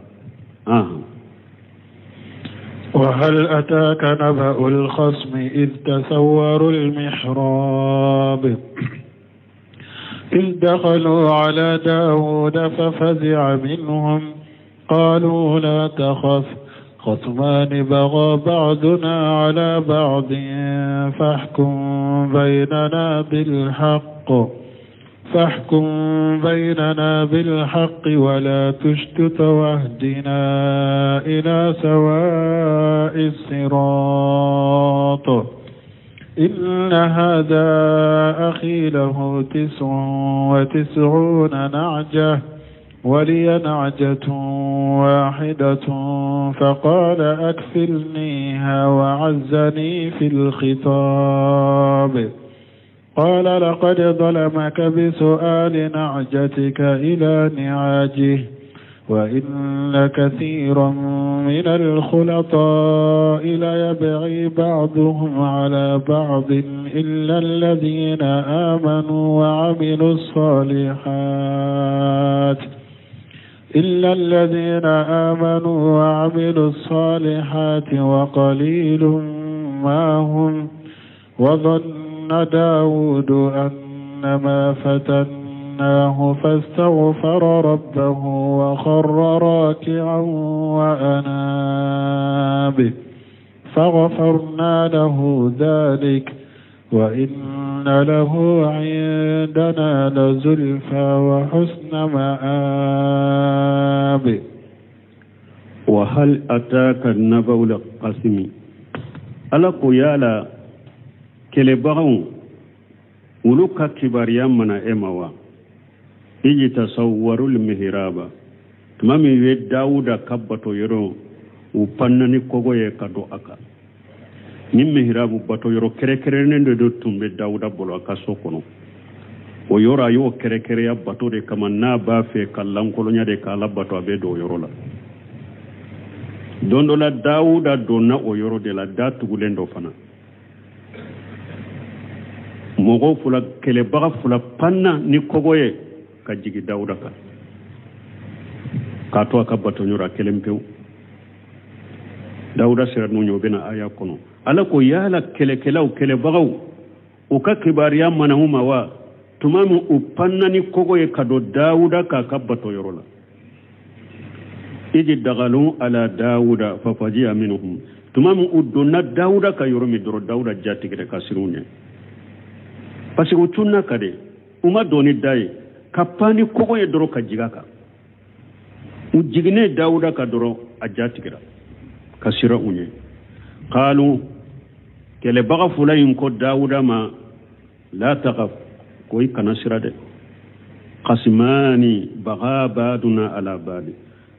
وهل أتاك نبأ الخصم إذ تسوروا المحراب إذ دخلوا على داود ففزع منهم قالوا لا تخف خصمان بغى بعضنا على بعض فاحكم بيننا بالحق ولا تشتت واهدنا إلى سواء الصراط إن هذا أخي له 99 نعجة ولي نعجة واحدة فقال أكفلنيها وعزني في الخطاب قال لقد ظلمك بسؤال نعجتك إلى نعاجه وإن كثيرا من الخلطاء ليبغي بعضهم على بعض إلا الذين آمنوا وعملوا الصالحات وقليل ما هم وظن داود أنما فتناه فاستغفر ربه وخر راكعا وأناب فغفرنا له ذلك وإن له عندنا لزلفى وحسن مآب. وهل أتاك النبأ القاسم ألا قيالا kɛlɛbagaw olu ka kibaruya mana e ma wa? Iji tasawwarul mihraba, tuma min u ye Dawuda ka bato yɔrɔ u panna ni kogo ye ka don a kan. Ni mihrabu bato yɔrɔ kɛrɛkɛrɛnnen de do tun bɛ Dawuda bolo a ka so kɔnɔ. O yɔrɔ a y'o kɛrɛkɛrɛya bato de kama, n'a b'a fɛ ka lankolonya de k'a la bato a bɛ don o yɔrɔ la. Don dɔ la Dawuda donna o yɔrɔ de la, da tugulen dɔ fana. Mɔgɔw fila, kɛlɛbaga fila panna ni kogo ye ka jigin Dawuda kan k'a to a ka bato yɔrɔ a kelen pewu. Dawuda sera n'u ye, o bɛna aya kɔnɔ. Ala ko yala kɛlɛkɛlaw, kɛlɛbagaw u ka kibaruya mana u ma wa? Tuma min u panna ni kogo ye ka don Dawuda k'a ka bato yɔrɔ la. Iji dagalu ala Dawuda fafajiya minhum. Tuma min u donna Dawuda ka yɔrɔ min dɔrɔn, Dawuda ja tigɛra ka siran u ɲɛ. Parce que u cunna ka de, u ma don ni da ye, ka pan ni kogo ye dɔrɔn ka jigin a kan. U jiginnen Dawuda ka dɔrɔn, a ja tigɛra ka siran u ɲɛ. Qalu, kɛlɛbaga fila in ko Dawuda ma, la takhaf, ko i kana siran dɛ. Qasimani baga baduna ala badi.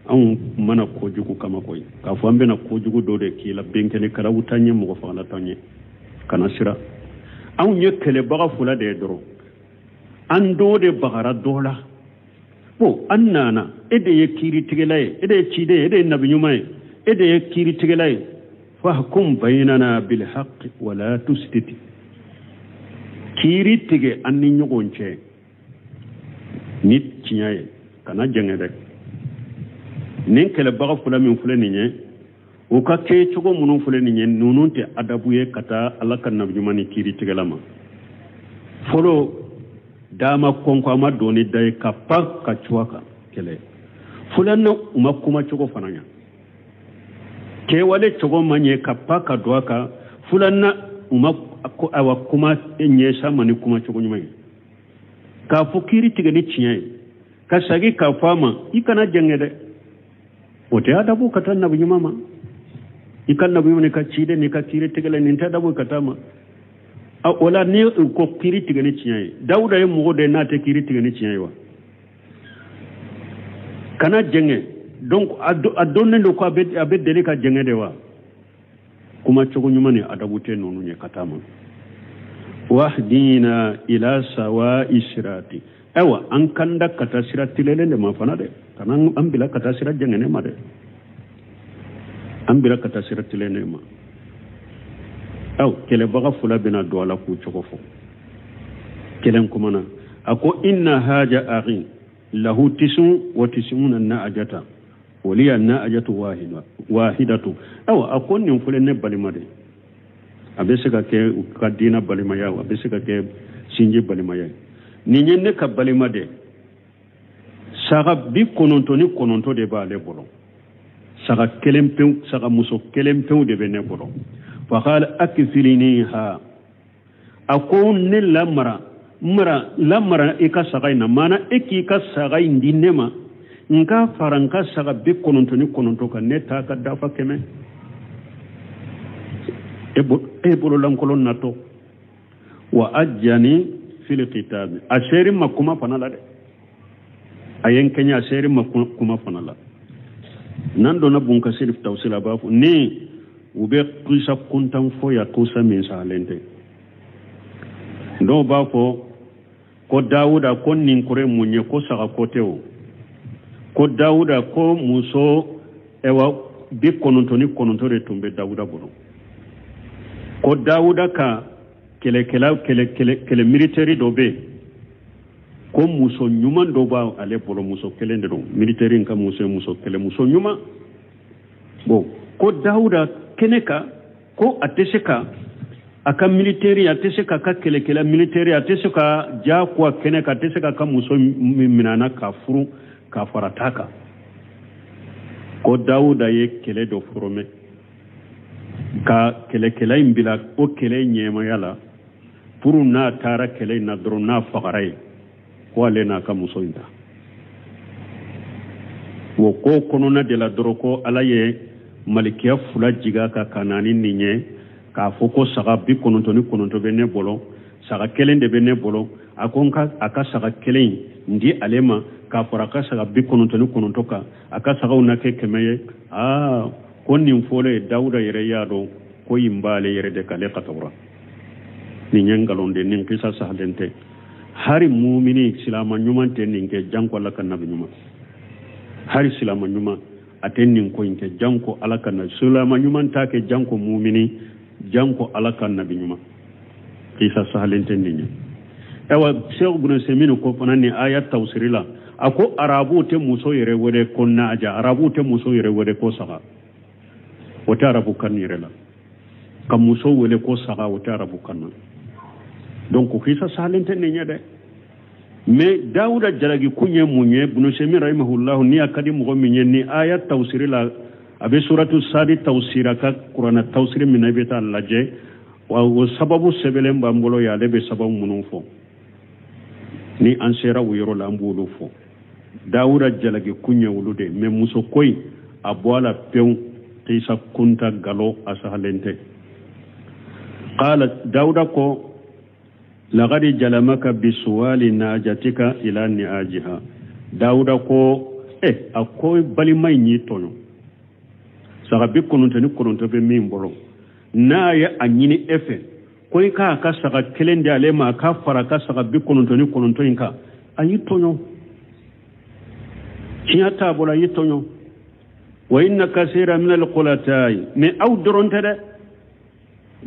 Anw mana kojugu kama koyi, k'a fɔ an bɛna kojugu dɔ de k'i la, benkɛnɛkɛlaw t'an ɲɛ, mɔgɔ fagala t'an ɲɛ, kana siran. Anw ye kɛlɛbaga fila de ye dɔrɔn, an dɔ de bagara dɔ la. Bon, an nana, e de ye kiiritigɛla ye, e de ye ciden ye, e de ye nabi ɲuman ye, e de ye kiiritigɛla ye. Fahkum baynana bilhaqi wala tustit. Kiiri tigɛ an ni ɲɔgɔn cɛ ni tiɲɛ ye, kana jɛngɛ dɛ. Nin kɛlɛbaga fila min filɛ nin ye, u ka kɛcogo minnu filɛ nin ye, ninnu tɛ adabu ye ka taa Ala ka nabi ɲuman ni kiiritigɛla ma. Fɔlɔ, dama kɔnkɔ a ma don ni da ye ka pan ka cu a kan kɛlɛ. Filanan, u ma kuma cogo fana ɲɛ, kɛwale cogo ma ɲɛ ka pan ka don a kan. Filanan, u ma awa kuma ɲɛsa ma ni kuma cogo ɲuman ye, k'a fɔ kiiri tigɛ ni tiɲɛ ye, ka segin k'a fɔ a ma i kana jɛngɛ dɛ. O tɛ adabu ka taa nabi ɲuman ma. I ka nabi ɲuman ka ciden n'i ka kiiri tigɛla, nin tɛ adabu ka taa ma. O la ni u ko kiiri tigɛ ni tiɲɛ ye, Dawuda ye mɔgɔ de ye n'a tɛ kiiri tigɛ ni tiɲɛ ye wa? Kana jɛngɛ. Donc a dɔnnen don ko a bɛ deli ka jɛngɛ de wa? Kuma cogo ɲuman ni adabu tɛ ninnu ye ka taa ma. Wahdina ila sawa'i sirati. Ayiwa, an kanda ka taa sira tilennen de ma fana dɛ, kana an bila ka taa sira jɛngɛnnen ma dɛ, an bila ka taa sira tilennen ma. Aw kɛlɛbaga fila bɛna don a la k'u cogo fɔ. Kelen kumana, a ko inna haja akhi lahu tisun wa tisuna na'ajata waliya na'ajatu wahidatu. Ayiwa, a ko nin filɛ ne balima de, a bɛ se ka kɛ u ka diinɛ balimaya, a bɛ se ka kɛ sinji balimaya ye. Nin ye ne ka balima de, saga 99 de b'ale bolo, saga kelen pewu, saga muso kelen pewu de bɛ ne bolo. Faqala akfiliniha, a ko ne lamara mara lamara i ka saga in na, maana e k'i ka saga in di ne ma, n ka fara n ka saga 99 kan, ne t'a ka dafa 100. E bololankolon natɔ. Wa ajjani fil kitabi, a seri ma kuma fana la dɛ, a ye n kɛɲɛ, a seri ma kuma fana la. N'an donna Bunkasiri tawsir a b'a fɔ ni u bɛ kisa kuntan fɔ ya, kisa min salen tɛ. Dɔw b'a fɔ ko Dawuda ko nin kɔrɔ ye mun ye, ko saga ko tɛ o, ko Dawuda ko muso ɛwa 99 de tun bɛ Dawuda bolo, ko Dawuda ka kɛlɛkɛla kɛlɛ militaire dɔ bɛ yen, ko muso ɲuman dɔ b'ale bolo, muso kelen de don, militaire in ka muso ye muso kelen, muso ɲuman. Bon, ko Dawuda kɛnɛ kan ko a tɛ se ka a ka militaire, a tɛ se k'a ka kɛlɛkɛla militaire, a tɛ se ka ja ko a kɛnɛ kan, a tɛ se k'a ka muso minɛ k'a furu k'a fara ta kan. Ko Dawuda ye kɛlɛ dɔ foromɛ ka kɛlɛkɛla in bila o kɛlɛ ɲɛmaya la, pour n'a taara kɛlɛ in na dɔrɔn n'a fagara ye, ko ale n'a ka muso in ta. O ko kɔnɔna de la dɔrɔn ko Ala ye malikiya fila jigin a kan ka na ni nin ye, k'a fɔ ko saga 99 bɛ ne bolo, saga kelen de bɛ ne bolo, a ko a ka saga kelen in di ale ma k'a fara a ka saga 99 kan, a ka sagaw na kɛ 100 ye. Aa, ko nin fɔlɔ ye Dawuda yɛrɛ y'a dɔn ko in b'ale yɛrɛ de k'ale katawura. Nin ye nkalon de, nin kisa sahalen tɛ. Hari mumini silama ɲuman tɛ nin kɛ, janko Ala ka nabi ɲuman. Hari silama ɲuman a tɛ nin ko in kɛ, janko Ala ka nabi. Silama ɲuman t'a kɛ, janko mumini, janko Ala ka nabi ɲuman. Kisa sahalen tɛ nin ye. Ayiwa, Cheikh Ibn Usaymin ko fana nin aya tawsiri la, a ko arabuw tɛ muso yɛrɛ wele ko naaja, arabuw tɛ muso yɛrɛ wele ko saga, o tɛ arabu kan yɛrɛ la. Ka muso wele ko saga, o tɛ arabu kan na. Donc kisa sahalen tɛ nin ye dɛ. Mais Dawuda jalaki kun ye mun ye? Ibn Usaymin rahimahullahu, ni a ka di mɔgɔ min ye, ni aya tawsiri la, a bɛ suratu Sadi tawsira ka kuranɛ tawsiri min na, i bɛ taa lajɛ, wa o sababu sɛbɛnlen b'an bolo yan. Ale bɛ sababu minnu fɔ, ni an sera o yɔrɔ la, an b'olu fɔ. Dawuda jalaki kun ye olu de ye. Mais muso ko in, a bɔ a la pewu. Kisa kunta galo a sahalen tɛ. Qala Dawuda ko: laqad jalamaka bisuwali najatika ila niajiha. Dawuda ko a ko balima in y'i tɔɲɔ. Saga 99 bɛ min bolo, n'a ye a ɲini e fɛ ko i k'a ka saga kelen di ale ma, a k'a fara a ka saga 99 in kan, a y'i tɔɲɔ. Tiɲɛ t'a bolo, a y'i tɔɲɔ. Wa inna kasira min alqulatayi. Mais aw dɔrɔn tɛ dɛ,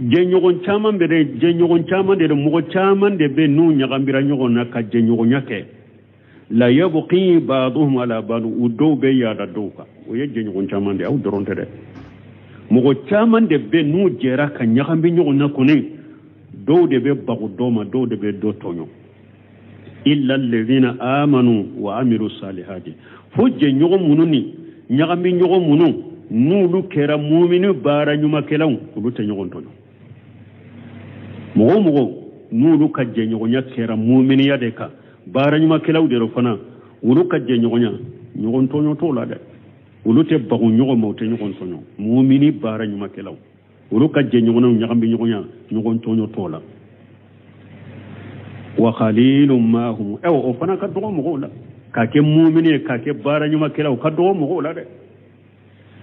jɛɲɔgɔn caman bɛ dɛ, jɛɲɔgɔn caman de dɛ, mɔgɔ caman de bɛ n'u ɲagambira ɲɔgɔn na ka jɛɲɔgɔnya kɛ. La yabqi ba'duhum ala ba'd, u dɔw bɛ yaada dɔw kan. O ye jɛɲɔgɔn caman de ye, aw dɔrɔn tɛ dɛ. Mɔgɔ caman de bɛ n'u jɛra ka ɲagambi ɲɔgɔn na kɔni, dɔw de bɛ bago dɔw ma, dɔw de bɛ dɔ tɔɲɔ. Illa alladhina amanu wa amilu salihati, fo jɛɲɔgɔn minnu ni ɲagambi ɲɔgɔn minnu n'olu kɛra mumini baara ɲumankɛlaw, olu tɛ ɲɔgɔn tɔɲɔ. Mɔgɔ o mɔgɔ n'olu ka jɛɲɔgɔnya kɛra muminiya de kan, baara ɲumankɛlaw de fana, olu ka jɛɲɔgɔnya, ɲɔgɔn tɔɲɔ t'o la dɛ. Olu tɛ bago ɲɔgɔn ma, u tɛ ɲɔgɔn tɔɲɔ. Mumini baara ɲumankɛlaw, olu ka jɛɲɔgɔnnaw ɲagambi ɲɔgɔnya, ɲɔgɔn tɔɲɔ t'o la. Wa qalilun ma hum. O fana ka dɔgɔ mɔgɔw la k'a kɛ mumini ye, k'a kɛ baara ɲumankɛlaw, ka dɔgɔ mɔgɔw la dɛ.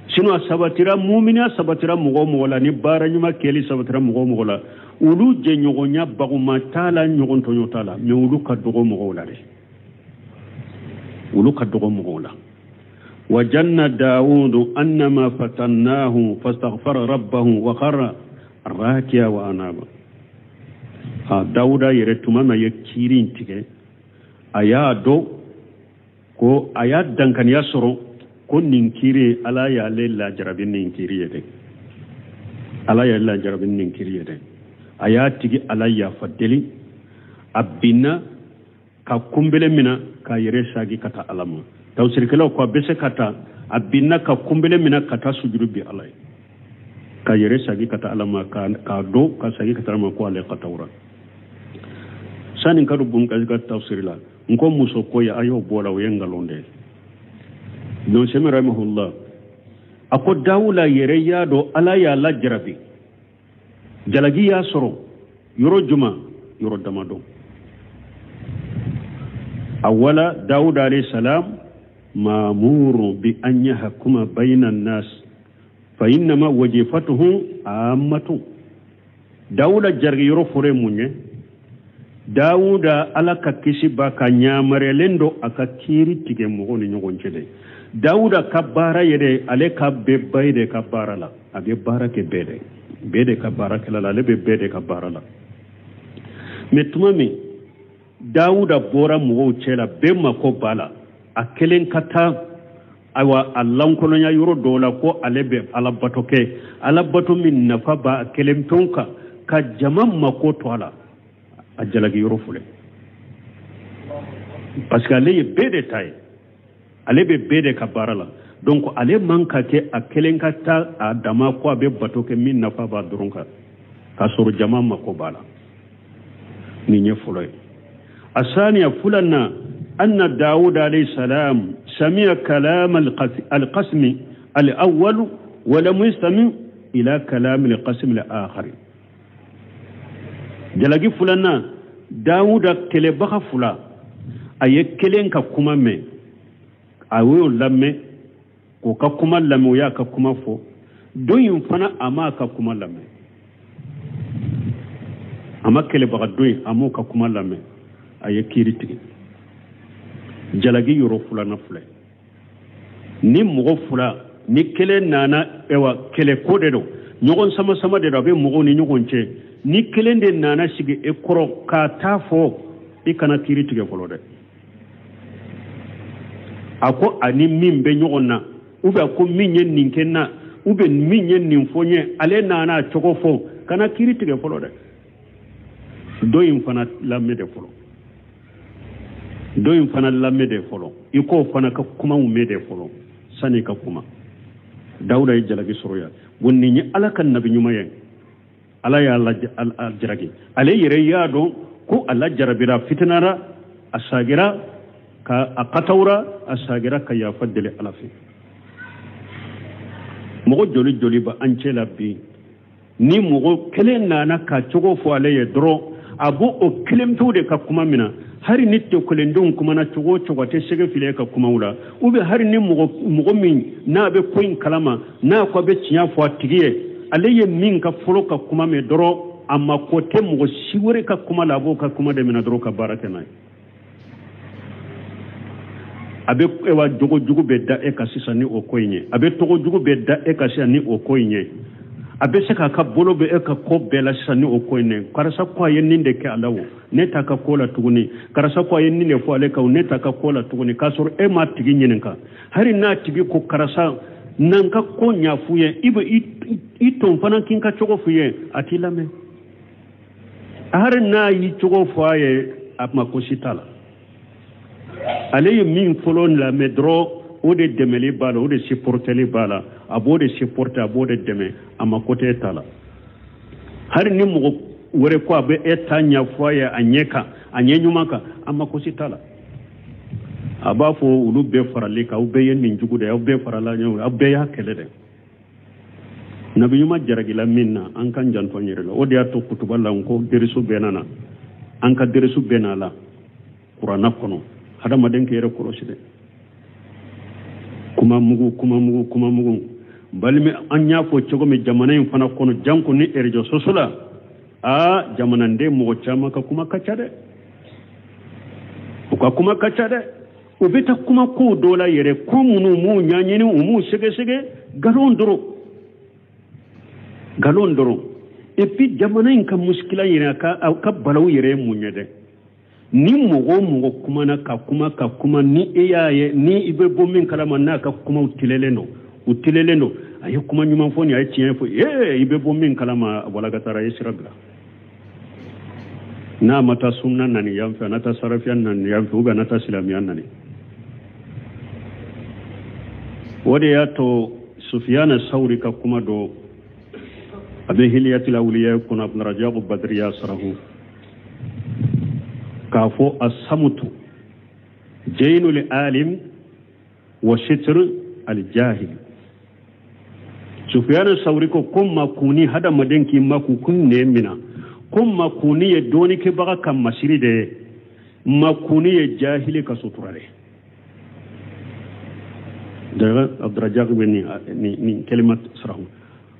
Sinon a sabatira, muminiya sabatira mɔgɔ o mɔgɔ la, ni baara ɲuman kɛli sabatira mɔgɔ o mɔgɔ la, olu jɛɲɔgɔnya baguma t'a la, ɲɔgɔn tɔɲɔ t'a la. Mais olu ka dɔgɔ mɔgɔw la dɛ, olu ka dɔgɔ mɔgɔw la. Wa janna Dawudu annama fatannahu fastaghfara rabbahu wa kharra rakiya wa anaba. A Dawuda yɛrɛ, tuma min a ye kiiri in tigɛ, a y'a dɔn ko a y'a dankaniya sɔrɔ ko nin kiiri, Ala y'ale lajarabi nin kiiri ye dɛ, Ala y'ale lajarabi nin kiiri ye dɛ. A y'a tigi Ala yafa deli, a binna ka kunbele mina k'a yɛrɛ sagi ka taa Ala ma. Tawusirikɛlaw ko a bɛ se ka taa, a binna ka kunbele mina ka taa sujuru bi Ala ye, ka yɛrɛ sagi ka taa Ala ma, k'a dɔn ka sagi ka taa Ala ma ko ale ka tawura. Sani ka don Bunkasi ka tafsiri la, n ko muso ko ye, a y'o bɔ la, o ye nkalon de ye. Ibn Usaymin rahimahullah a ko Dawuda yɛrɛ y'a dɔn Ala y'a lajarabi, jalaki y'a sɔrɔ yɔrɔ juma, yɔrɔ damadɔ. Awala Dawuda alayhi salam ma'muru bi an yahkuma bayna an-nas fa innama wajifatuhu ammatu. Dawuda jarigi yɔrɔ fɔlɔ ye mun ye? Dawuda, Ala ka kisi ba ka ɲamariyalen don a ka kiiri tigɛ mɔgɔw ni ɲɔgɔn cɛ dɛ. Dawuda ka baara yɛrɛ, ale ka bɛɛ ba de ka baara la, a bɛ baara kɛ bɛɛ de, bɛɛ de ka baarakɛla la, ale bɛ bɛɛ de ka baara la. Mais tuma min Dawuda bɔra mɔgɔw cɛ la, bɛɛ mako b'a la, a kelen ka taa, ayiwa, a lankolonya yɔrɔ dɔw la ko ale bɛ alabato kɛ, alabato min nafa b'a kelen pewu kan, ka jama mako to a la, a jalaki yɔrɔ filɛ. Parce que ale ye bɛɛ de ta ye, ale bɛ bɛɛ de ka baara la. Donc ale man ka kɛ a kelen ka taa a dama ko a bɛ bato kɛ min nafa b'a dɔrɔn kan, k'a sɔrɔ jama mako b'a la. Nin ye fɔlɔ ye. Asaniya fulanna anna Dawud alayhi salam sami'a kalam al-qasmi al-awwal wa lam yastami ila kalam al-qasmi al-akhar. Jalaki fulanna, Dawuda kɛlɛbaga fila, a ye kelen ka kuma mɛn, a y'o lamɛn, k'o ka kuma lamɛn, o y'a ka kuma fɔ. Don in fana, a m'a ka kuma lamɛn, a ma kɛlɛbaga don in, a m'o ka kuma lamɛn, a ye kiiri tigɛ. Jalaki yɔrɔ filanan filɛ. Ni mɔgɔ fila ni kelen nana, ewa, kɛlɛ ko de don, ɲɔgɔn sama sama de don, a bɛ mɔgɔw ni ɲɔgɔn cɛ, ni kelen de nana sigi e kɔrɔ k'a taa fɔ, i kana kiiri tigɛ fɔlɔ dɛ. A ko ani min bɛ ɲɔgɔn na, ou bien ko min ye nin kɛ n na, ou bien min ye nin fɔ n ye, ale nana a cogo fɔ, kana kiiri tigɛ fɔlɔ dɛ. Dɔ in fana lamɛn de fɔlɔ. Dɔ in fana lamɛn de fɔlɔ, i k'o fana ka kumaw mɛn de fɔlɔ sanni i ka kuma. Dawuda ye jalaki sɔrɔ yan. Bon, nin ye Ala ka nabi ɲuman ye, Ala y'a jalaki. Ale yɛrɛ y'a dɔn ko a lajarabira, fitinara, a sagira ka a katawura, a sagira ka yafa deli Ala fɛ. Mɔgɔ joli joli bɛ an cɛ la bi, ni mɔgɔ kelen nana ka cogo fɔ ale ye dɔrɔn, a b'o o kelen pewu de ka kuma mina. Hari ni tɔkelendenw kumana cogo o cogo, a tɛ sɛgɛ fili e ka kumaw la. Ou bien hari ni mɔgɔ min n'a bɛ ko in kalama, n'a ko a bɛ tiɲɛ fɔ a tigi ye, ale ye min ka fɔlɔ ka kuma mɛn dɔrɔn, a mako tɛ mɔgɔ si wɛrɛ ka kuma la, a b'o ka kuma de minɛ dɔrɔn ka baara kɛ n'a ye. A bɛ ewa jogo jugu bɛ da e kan sisan ni o ko in ye, a bɛ tɔgɔ jugu bɛ da e kan sisan ni o ko in ye, a bɛ se k'a ka bolo bɛ e ka ko bɛɛ la sisan ni o ko in ye. Karisa ko a ye nin de kɛ a la o, ne t'a ka ko la tuguni. Karisa ko a ye nin de fɔ ale kan o, ne t'a ka ko la tuguni. K'a sɔrɔ e m'a tigi ɲininka. Hali n'a tigi ko karisa n'an ka ko ɲɛ f'u ye, i bɛ i tɔn fana k'i ka cogo f'u ye, a t'i lamɛn. Hali n'a y'i cogo fɔ a ye, a ma ko si t'a la. Ale ye min fɔlɔ lamɛn dɔrɔn, o de dɛmɛli b'a la, o de supporteli b'a la, a b'o de supporter, a b'o de dɛmɛ, a ma ko tɛ e ta la. Hali ni mɔgɔ wɛrɛ ko a bɛ e ta ɲɛfɔ a ye a ɲɛ kan, a ɲɛ ɲuman kan, a ma ko si t'a la. A b'a fɔ olu bɛɛ farali kan, aw bɛɛ ye nin jugu de ye, aw bɛɛ farala ɲɔgɔn kan, aw bɛɛ y'a kɛlɛ dɛ. Nabi ɲuman jaragila min na, an k'an janto an yɛrɛ la. O de y'a to kutuba la n ko derisu bɛɛ nana, an ka derisu bɛɛ nana la kuranna kɔnɔ. Hadamaden k'i yɛrɛ kɔlɔsi dɛ. Kuma mugu, kuma mugu, kuma mugu. Balima, an y'a fɔ cogo min jamana in fana kɔnɔ, janko ni réseau sociaux la, aa jamanaden mɔgɔ caman ka kuma ka ca dɛ, u ka kuma ka ca dɛ. U bɛ taa kuma kow dɔw la yɛrɛ, ko minnu m'u ɲɛɲini, u m'u sɛgɛsɛgɛ, nkalon dɔrɔn, nkalon dɔrɔn. Et puis jamana in ka musikila yɛrɛ, a ka balawu yɛrɛ ye mun ye dɛ? Ni mɔgɔ o mɔgɔ kumana ka kuma ka kuma, ni e y'a ye, ni i bɛ bɔ min kalama, n'a ka kumaw tilelen don, u tilelen don, a ye kuma ɲuman fɔ ni a ye tiɲɛ fɔ, ee i bɛ bɔ min kalama, a bɔla ka taara, a ye sira bila. N'a ma taa sunna nani yan fɛ, a n'a taa sarafiya nani yan fɛ, ou bien a n'a taa silamɛya nani. O de y'a to Sufiyana Sawuri ka kuma dɔ, a bɛ Hiliyatil Awliya kɔnɔ, Abdurajako Badiriya sarahu, k'a fɔ asamutu jainul alim wa sitr al jahil. Sufiyana Sawuri ko ko makuni hadamaden k'i maku kun nɛ mina, ko makuni ye dɔɔnikɛbaga ka masiri de ye, makuni ye jahili ka sutura de ye. Daga Abdurajak bɛ nin kelima sarahu.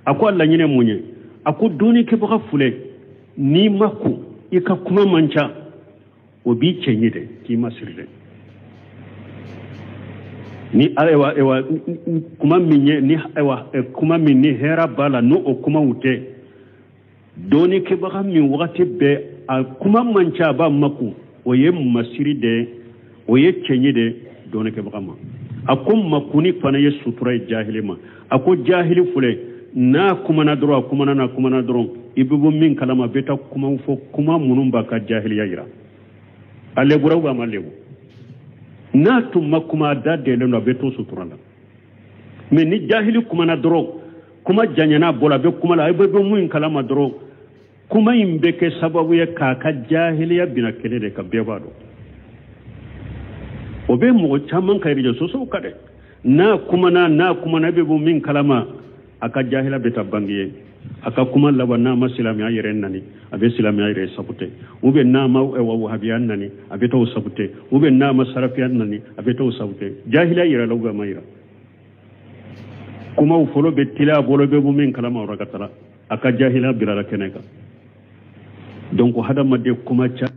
A ko a laɲini mun ye? A ko dɔɔnikɛbaga filɛ, n'i ma ko i ka kuma man ca, o b'i cɛ ɲɛ dɛ, k'i ma siri dɛ. Ni ayiwa ayiwa kuma min ye, ni ayiwa kuma min ni hɛrɛ b'a la, n'o o kumaw tɛ, dɔɔnikɛbaga min wagati bɛɛ a kuma man ca, a b'a makun, o ye masiri de, o ye cɛɲi de dɔɔnikɛbaga ma. A ko makunni fana ye sutura ye jahili ma. A ko jahili filɛ, n'a kumana dɔrɔn, a kumana n'a kumana dɔrɔn, i bɛ bɔ min kalama, a bɛ taa kumaw fɔ, kuma minnu b'a ka jahiliya yira. A lebura ou a ma lebu, n'a tun ma kuma, a da dɛlen don, a bɛ to sutura la. Mais ni jahili kumana dɔrɔn, kuma janyana bɔra, a bɛ kuma la, a bɛ bɔ mun kalama dɔrɔn, kuma in bɛ kɛ sababu ye k'a ka jahiliya bina kɛnɛ de kan, bɛɛ b'a dɔn. O bɛ mɔgɔ caman ka réseaux sociaux kan dɛ. N'a kumana, n'a kumana, i bɛ bɔ min kalama, a ka jahiliya bɛ taa bange ye. A ka kuma laban, n'a ma silamɛya yɛrɛ nani, a bɛ silamɛya yɛrɛ sabute, ou bien n'a ma wahabiya nani, a bɛ t'o sabute, ou bien n'a ma sarafiya nani, a bɛ t'o sabute. Jahiliya yɛrɛ la ou bien a ma yira. Kumaw fɔlɔ bɛ teliya a bolo, bɛ bɔ min kalama, o ka taara a ka jahiliya bilala kɛnɛ kan. Donc hadamaden kuma ca.